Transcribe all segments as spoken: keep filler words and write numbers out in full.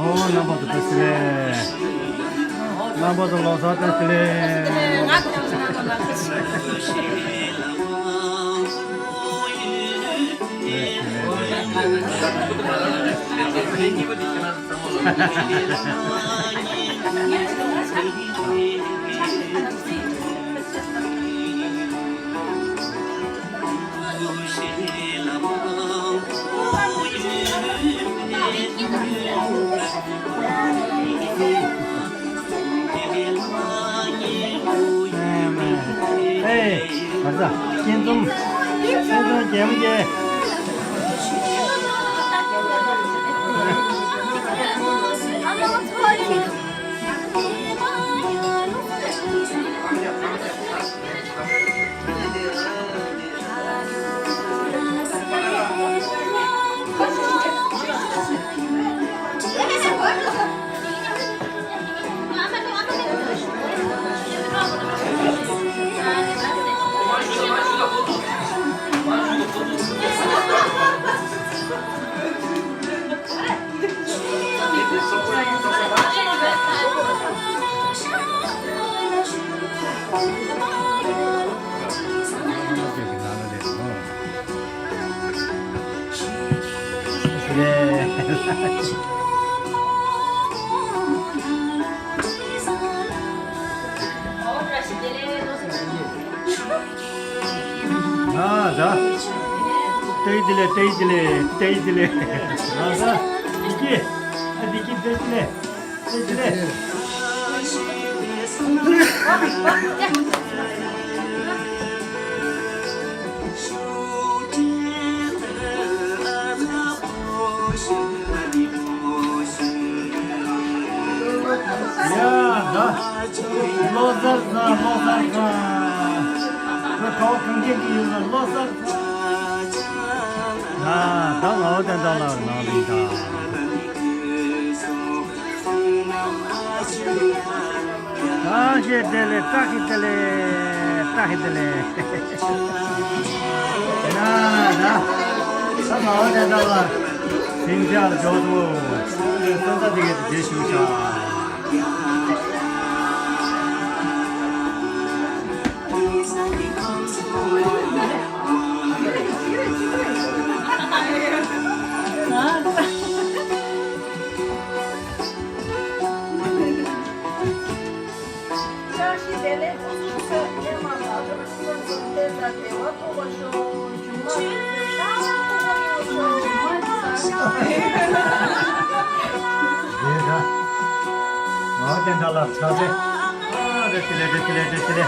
ཨོ། རྣམ་པ་ཚོ་བཀྲ་ཤིས་བདེ་ལེགས། རྣམ་པ་ཚོ་ལོ་གསར་བཀྲ་ཤིས་བདེ་ལེགས། ཨེ། ག་ས། སྐྱིད་འཛོམས། སྐྱིད་འཛོམས་རྒྱལ་མོ་རྒྱལ། ཨ་ཟ། ཏེ་ཇི་ལེ། ཏེ་ཇི་ལེ། ཏེ་ཇི་ལེ། ཨ་ཟ། བདེ་སྐྱིད། ཨ་བདེ་སྐྱིད། ཏེ་ཇི་ལེ། ཏེ་ཇི་ལེ། ཡ་ད། ལོ་གསར་བཟང་། ལོ་གསར་བཟང་། ཁོ་གང་གང་གི་ཡོད་ན་ལོ་གསར་བཟང་། ཡ་ད། ང་བོ་དན་ད་ལ་ནང་ལ་ཡིན་ད། བཀྲ་ཤིས་བདེ་ལེགས། བཀྲ་ཤིས་བདེ་ལེགས། བཀྲ་ཤིས་བདེ་ལེགས། ཡ་ད། ད་ང་བོ་དན་ད་ལ་ཞིང་ཆར་འཇོག་ཏུ། སོན་རྩ་དེ་གས་དེ་ཞུ་བྱ། བཀྲ་ཤིས་བདེ་ལེགས། སྐུ་གཟུགས་ཚེ་ངན་མ་ལ་རབ་ཀུན་སློང་གསུམ་བསྟན་དང་བདེ་བ་ཐོབ་པར་ཤོག། སྒྱུ་མ་ལ་ལ་ལ་ལ་ལ། ང་བསྟན་དགའ་ལགས་ཕྱག་འཚལ། ཨ་རེ་ཏི་ལེ། རེ་ཏི་ལེ། རེ་ཏི་ལེ།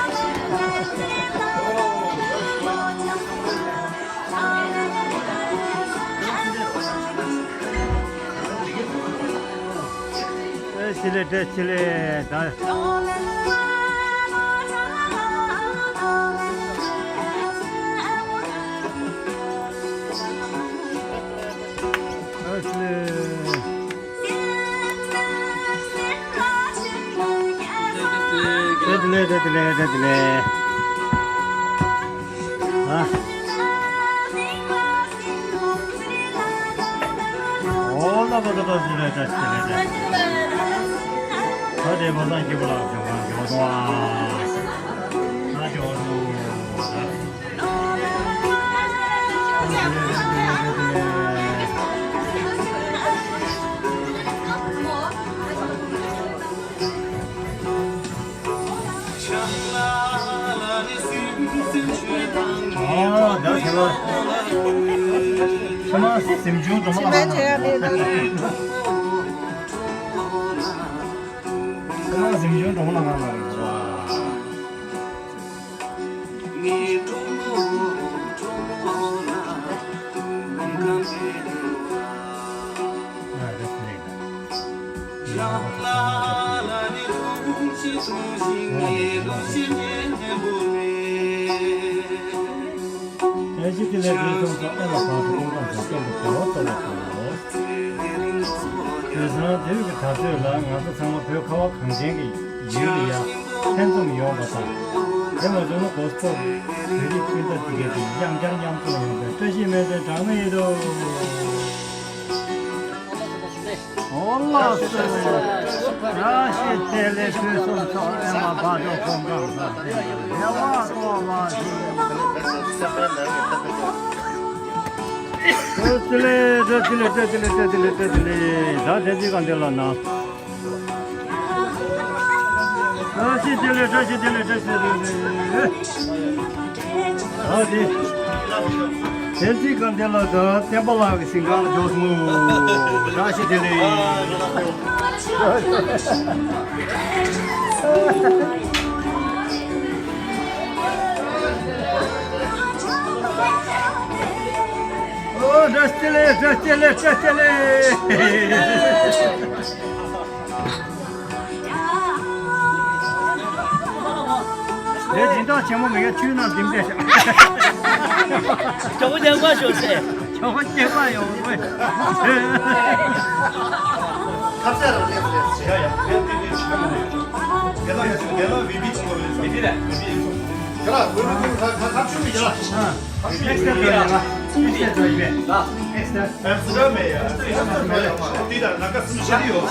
ཨེ་ཆི་ལེ། ཏེ་ཆི་ལེ། ད། ཨེ་ཆི་ལེ། ཏེ་ཆི་ལེ། ཏེ་ཆི་ལེ། ཏེ་ཆི་ལེ། ཨ། ཨོ་ལ་པ་ད་པ་ཟི་ལེ། ཏེ་ཆི་ལེ། ཏེ་ད་དེ་མ་སང་སྐྱིད་པོ་ལ་ཇོ་ཁང་ཇོ་དོ་ཨ། ད་ཇོ་དོ། ཨ་ད་ཁྱེད་ལ་ཕྱི་མ་གཟིམ་ཆུང་འགྲོ་མ་ལ་ཕྱི་མ་བྱེད་ཡ་དེ་ད། ཁོ་རང་གཟིམ་ཆུང་གྲོང་ལ་ང་ལ་རེད་བ། ངའི་གྲོགས་མོ་གྲོགས་མོ་ལ་ནམ་མཁའ་མེད་དོ་ལ། ཨེ་ཤི་ཏི་ལའི་དུས་གསུམ་སོགས་ཨེ་མ་བར་དུ་ཀུན་སློང་དང་བསྟན་པའི་བདེ་བ་སྩོལ་བར་ཤོག་དེང་སང་དེ་རིང་གི་དུས་ཚོད་ལ་ང་ཚོ་ཚང་མ་བོད་ཁ་བ་གངས་ཅན་གྱི་ཡུལ་ལ་ཡ་ལྷན་འཛོམས་ཡོང་བ་དང་། དེ་མ་བྱུང་ན་གོ་སྐབས་བོད་རིགས་སྤུན་ཟླ་དེ་གའི་དེ་དབྱངས་འཆར་མཉམ་འཛོམས་ཡོང་བའི་བཀྲ་ཤིས་སྨོན་འདུན་གྲངས་མེད་ཡོད་དོ། ཨོ་ལགས་སོ། བཀྲ་ཤིས་བདེ་ལེགས། དུས་གསུམ་ཚོགས་ཨེ་མ་བར་དུ་ཀུན་སློང་དང་བདེ་བ་སྩོལ་བར་ཤོག་བཀྲ་ཤིས་བདེ་ལེགས། བཀྲ་ཤིས་བདེ་ལེགས། བཀྲ་ཤིས་བདེ་ལེགས། བཀྲ་ཤིས་བདེ་ལེགས། ད་དེ་ཅི་གང་དེ་ལ་ན། བཀྲ་ཤིས་བདེ་ལེགས། བཀྲ་ཤིས་བདེ་ལེགས། བཀྲ་ཤིས་བདེ་ལེགས། ཨ་དེ། དེ་ཚིག་གམ་དེ་ལ་ད་བསྟན་པ་ལགས་ཀྱི་ཞིང་ཁང་ལ་འཇོག་སོང་། བཀྲ་ཤིས་བདེ་ལེགས། ཨོ་བཀྲ་ཤིས་བདེ་ལེགས། བཀྲ་ཤིས་བདེ་ལེགས། བཀྲ་ཤིས་བདེ་ལེགས། དེ་སྦྱིན་བདག་ཆེན་མོ་མི་ག་ཆུའི་ནང་འདེམས་ཏེ། ཇོ་བོ་རྒྱག་པ་ཤོག་ཟེར། ཇོ་བོ་རྒྱག་པ་ཡོང་བས། ཁ་ཟས་ར་ལེགས་ཟེར་ཡ་ཡ། དེ་ལ་ཡ་དེ་ལ་བི་བི་ཆེན་མོ་རེད། བི་བི་རེད། བི་བི་ཡིན་སོང་། དེ་ལ་བོད་མི་ཁ་ཁ་ཁ་ཆུ་མི་ཡ། ཨ་ཨེག་སི་ཊར་ཡིན་ལ། ཨེག་སི་ཊར་ཡིན་པས། ཨེག་སི་ཊར། ཨེག་སི་ཊར་མེད་ཡ། ཨེག་སི་ཊར་མེད་ཡ། དེ་ལ་ན་ཁ་སུམ་ཤར་ཡོད།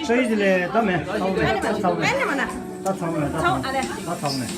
ས་ཡིག་དེ་ལས་ད་མེད། ཚང་མ་མེད། ད་ཚང་མ་མེད། ད་ཚང་མ་མེད། ད་ཚང་མ་མེད། ད་ཚང་མ་མེད།